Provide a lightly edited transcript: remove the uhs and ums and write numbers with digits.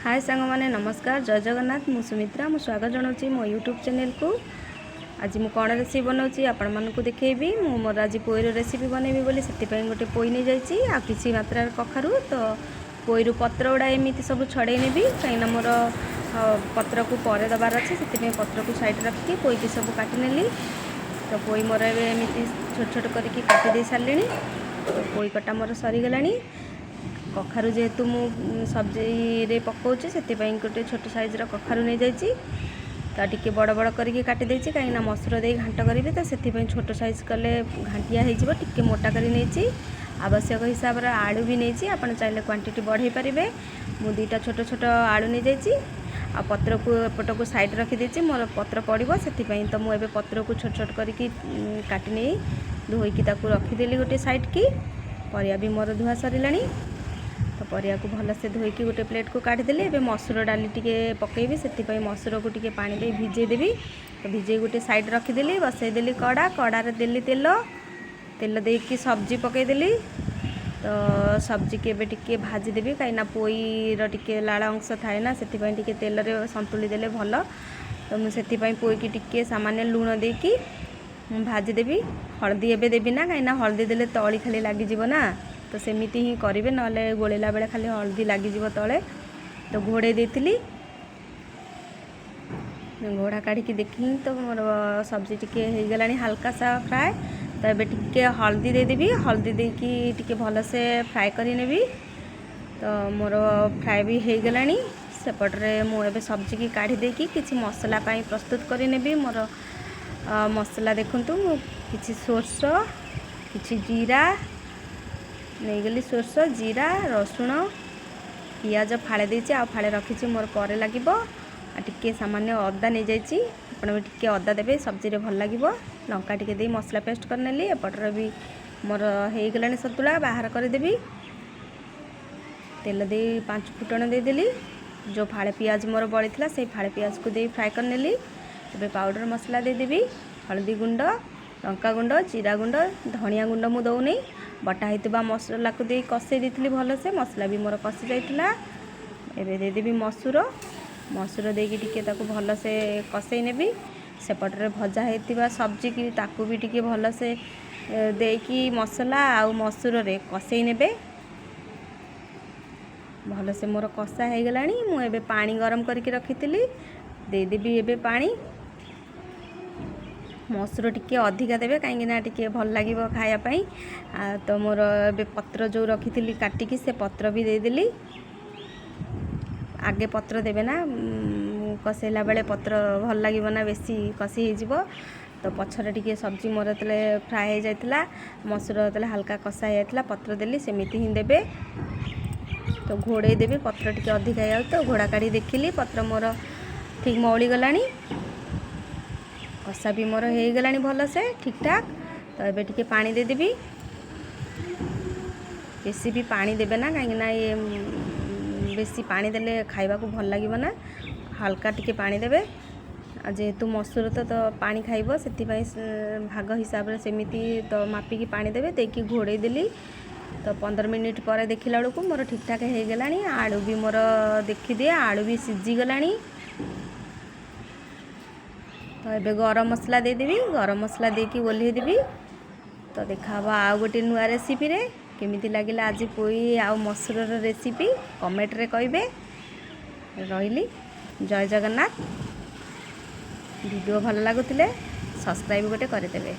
ହାଏ ସାଙ୍ଗମାନେ, ନମସ୍କାର, ଜୟ ଜଗନ୍ନାଥ। ମୁଁ ସୁମିତ୍ରା, ମୁଁ ସ୍ୱାଗତ ଜଣାଉଛି ମୋ ୟୁଟ୍ୟୁବ୍ ଚ୍ୟାନେଲକୁ। ଆଜି ମୁଁ କ'ଣ ରେସିପି ବନାଉଛି, ଆପଣମାନଙ୍କୁ ଦେଖେଇବି। ମୁଁ ମୋର ଆଜି ପୋଇର ରେସିପି ବନେଇବି ବୋଲି ସେଥିପାଇଁ ଗୋଟେ ପୋଇ ନେଇଯାଇଛି ଆଉ କିଛି ମାତ୍ରାରେ କଖାରୁ। ତ ପୋଇରୁ ପତ୍ର ଗୁଡ଼ା ଏମିତି ସବୁ ଛଡ଼େଇ ନେବି, କାହିଁକିନା ମୋର ପତ୍ରକୁ ପରେ ଦେବାର ଅଛି। ସେଥିପାଇଁ ପତ୍ରକୁ ସାଇଡ଼୍ ରଖିକି ପୋଇକି ସବୁ କାଟି ନେଲି। ତ ପୋଇ ମୋର ଏବେ ଏମିତି ଛୋଟ ଛୋଟ କରିକି କାଟି ଦେଇ ସାରିଲିଣି। ତ ପୋଇ କଟା ମୋର ସରିଗଲାଣି। କଖାରୁ ଯେହେତୁ ମୁଁ ସବଜିରେ ପକାଉଛି, ସେଥିପାଇଁ ଗୋଟେ ଛୋଟ ସାଇଜ୍ର କଖାରୁ ନେଇଯାଇଛି। ତ ଟିକେ ବଡ଼ ବଡ଼ କରିକି କାଟି ଦେଇଛି, କାହିଁକିନା ମସୁର ଦେଇ ଘାଣ୍ଟ କରିବି। ତ ସେଥିପାଇଁ ଛୋଟ ସାଇଜ୍ କଲେ ଘାଣ୍ଟିଆ ହେଇଯିବ, ଟିକେ ମୋଟା କରି ନେଇଛି। ଆବଶ୍ୟକ ହିସାବରେ ଆଳୁ ବି ନେଇଛି, ଆପଣ ଚାହିଁଲେ କ୍ୱାଣ୍ଟିଟି ବଢ଼େଇ ପାରିବେ। ମୁଁ ଦୁଇଟା ଛୋଟ ଛୋଟ ଆଳୁ ନେଇଯାଇଛି ଆଉ ପତ୍ରକୁ ଏପଟକୁ ସାଇଡ଼୍ ରଖିଦେଇଛି, ମୋର ପତ୍ର ପଡ଼ିବ ସେଥିପାଇଁ। ତ ମୁଁ ଏବେ ପତ୍ରକୁ ଛୋଟ ଛୋଟ କରିକି କାଟି ନେଇ ଧୋଇକି ତାକୁ ରଖିଦେଲି ଗୋଟେ ସାଇଡ଼୍କି। ପରିବା ବି ମୋର ଧୁଆ ସରିଲାଣି। ତ ପରିବାକୁ ଭଲସେ ଧୋଇକି ଗୋଟେ ପ୍ଲେଟ୍କୁ କାଢ଼ିଦେଲି। ଏବେ ମସୁର ଡାଲି ଟିକେ ପକାଇବି, ସେଥିପାଇଁ ମସୁରକୁ ଟିକେ ପାଣି ଦେଇ ଭିଜେଇ ଦେବି। ତ ଭିଜେଇ ଗୋଟେ ସାଇଡ଼୍ ରଖିଦେଲି। ବସେଇଦେଲି କଡ଼ା, କଡ଼ାରେ ଦେଲି ତେଲ। ତେଲ ଦେଇକି ସବଜି ପକାଇଦେଲି। ତ ସବଜିକି ଏବେ ଟିକେ ଭାଜିଦେବି, କାହିଁକିନା ପୋଇର ଟିକେ ଲାଳ ଅଂଶ ଥାଏ ନା, ସେଥିପାଇଁ ଟିକେ ତେଲରେ ସନ୍ତୁଳି ଦେଲେ ଭଲ। ତ ମୁଁ ସେଥିପାଇଁ ପୋଇକି ଟିକେ ସାମାନ୍ୟ ଲୁଣ ଦେଇକି ମୁଁ ଭାଜିଦେବି। ହଳଦୀ ଏବେ ଦେବି ନା, କାହିଁକିନା ହଳଦୀ ଦେଲେ ତଳି ଖାଲି ଲାଗିଯିବ ନା। ତ ସେମିତି ହିଁ କରିବେ, ନହେଲେ ଗୋଳେଇଲା ବେଳେ ଖାଲି ହଳଦୀ ଲାଗିଯିବ ତଳେ। ତ ଘୋଡ଼େଇ ଦେଇଥିଲି। ଘୋଡ଼ା କାଢ଼ିକି ଦେଖିଲି ତ ମୋର ସବଜି ଟିକେ ହେଇଗଲାଣି ହାଲକା ସା ଫ୍ରାଏ। ତ ଏବେ ଟିକେ ହଳଦୀ ଦେଇଦେବି। ହଳଦୀ ଦେଇକି ଟିକେ ଭଲସେ ଫ୍ରାଏ କରିନେବି। ତ ମୋର ଫ୍ରାଏ ବି ହେଇଗଲାଣି। ସେପଟରେ ମୁଁ ଏବେ ସବଜିକି କାଢ଼ି ଦେଇକି କିଛି ମସଲା ପାଇଁ ପ୍ରସ୍ତୁତ କରିନେବି। ମୋର ମସଲା ଦେଖନ୍ତୁ, ମୁଁ କିଛି ସୋରିଷ, କିଛି ଜିରା ନେଇଗଲି। ସୋରିଷ, ଜିରା, ରସୁଣ, ପିଆଜ ଫାଳେ ଦେଇଛି ଆଉ ଫାଳେ ରଖିଛି, ମୋର ପରେ ଲାଗିବ। ଆଉ ଟିକେ ସାମାନ୍ୟ ଅଦା ନେଇଯାଇଛି, ଆପଣ ବି ଟିକେ ଅଦା ଦେବେ, ସବଜିରେ ଭଲ ଲାଗିବ। ଲଙ୍କା ଟିକେ ଦେଇ ମସଲା ପେଷ୍ଟ କରିନେଲି। ଏପଟରେ ବି ମୋର ହେଇଗଲାଣି ସନ୍ତୁଳା, ବାହାର କରିଦେବି। ତେଲ ଦେଇ ପାଞ୍ଚ ଫୁଟଣ ଦେଇଦେଲି। ଯେଉଁ ଫାଳେ ପିଆଜ ମୋର ବଳିଥିଲା, ସେଇ ଫାଳେ ପିଆଜକୁ ଦେଇ ଫ୍ରାଏ କରିନେଲି। ଏବେ ପାଉଡ଼ର ମସଲା ଦେଇଦେବି। ହଳଦୀ ଗୁଣ୍ଡ, ଲଙ୍କା ଗୁଣ୍ଡ, ଜିରା ଗୁଣ୍ଡ, ଧନିଆ ଗୁଣ୍ଡ ମୁଁ ଦେଉନି। ବଟା ହେଇଥିବା ମସଲାକୁ ଦେଇ କଷେଇ ଦେଇଥିଲି ଭଲସେ। ମସଲା ବି ମୋର କଷି ଯାଇଥିଲା। ଏବେ ଦେଇଦେବି ମସୁର। ମସୁର ଦେଇକି ଟିକେ ତାକୁ ଭଲସେ କଷେଇ ନେବି। ସେପଟରେ ଭଜା ହେଇଥିବା ସବଜିକି ତାକୁ ବି ଟିକେ ଭଲସେ ଦେଇକି ମସଲା ଆଉ ମସୁରରେ କଷେଇ ନେବେ ଭଲସେ। ମୋର କଷା ହେଇଗଲାଣି। ମୁଁ ଏବେ ପାଣି ଗରମ କରିକି ରଖିଥିଲି, ଦେଇଦେବି ଏବେ ପାଣି। ମସୁର ଟିକେ ଅଧିକା ଦେବେ, କାହିଁକିନା ଟିକେ ଭଲ ଲାଗିବ ଖାଇବା ପାଇଁ। ଆଉ ତ ମୋର ଏବେ ପତ୍ର ଯେଉଁ ରଖିଥିଲି କାଟିକି, ସେ ପତ୍ର ବି ଦେଇଦେଲି। ଆଗେ ପତ୍ର ଦେବେ ନା, କଷେଇଲା ବେଳେ ପତ୍ର ଭଲ ଲାଗିବ ନା, ବେଶୀ କଷି ହେଇଯିବ। ତ ପଛରେ ଟିକେ ସବଜି ମୋର ଯେତେବେଳେ ଫ୍ରାଏ ହେଇଯାଇଥିଲା, ମସୁର ଯେତେବେଳେ ହାଲକା କଷା ହେଇଯାଇଥିଲା, ପତ୍ର ଦେଲି। ସେମିତି ହିଁ ଦେବେ। ତ ଘୋଡ଼େଇ ଦେବି, ପତ୍ର ଟିକେ ଅଧିକା ହେଇଯାଉଛି। ତ ଘୋଡ଼ା କାଢ଼ି ଦେଖିଲି, ପତ୍ର ମୋର ଠିକ୍ ମଉଳି ଗଲାଣି। କଷା ବି ମୋର ହେଇଗଲାଣି ଭଲସେ ଠିକ୍ଠାକ୍। ତ ଏବେ ଟିକେ ପାଣି ଦେଇଦେବି। ବେଶୀ ବି ପାଣି ଦେବେ ନା, କାହିଁକିନା ଇଏ ବେଶୀ ପାଣି ଦେଲେ ଖାଇବାକୁ ଭଲ ଲାଗିବ ନା। ହାଲକା ଟିକେ ପାଣି ଦେବେ। ଆଉ ଯେହେତୁ ମସୁର ତ ପାଣି ଖାଇବ, ସେଥିପାଇଁ ଭାଗ ହିସାବରେ ସେମିତି ତ ମାପିକି ପାଣି ଦେବେ। ଦେଇକି ଘୋଡ଼େଇ ଦେଲି। ତ 15 ମିନିଟ୍ ପରେ ଦେଖିଲା ବେଳକୁ ମୋର ଠିକ୍ଠାକ୍ ହେଇଗଲାଣି। ଆଳୁ ବି ମୋର ଦେଖିଦିଏ, ଆଳୁ ବି ସିଝିଗଲାଣି। ତ ଏବେ ଗରମ ମସଲା ଦେଇଦେବି। ଗରମ ମସଲା ଦେଇକି ଓହ୍ଲେଇ ଦେବି। ତ ଦେଖାହେବ ଆଉ ଗୋଟେ ନୂଆ ରେସିପିରେ। କେମିତି ଲାଗିଲା ଆଜି ପୋଇ ଆଉ ମସୁରର ରେସିପି, କମେଣ୍ଟରେ କହିବେ। ରହିଲି, ଜୟ ଜଗନ୍ନାଥ। ଭିଡ଼ିଓ ଭଲ ଲାଗୁଥିଲେ ସବସ୍କ୍ରାଇବ୍ ଗୋଟେ କରିଦେବେ।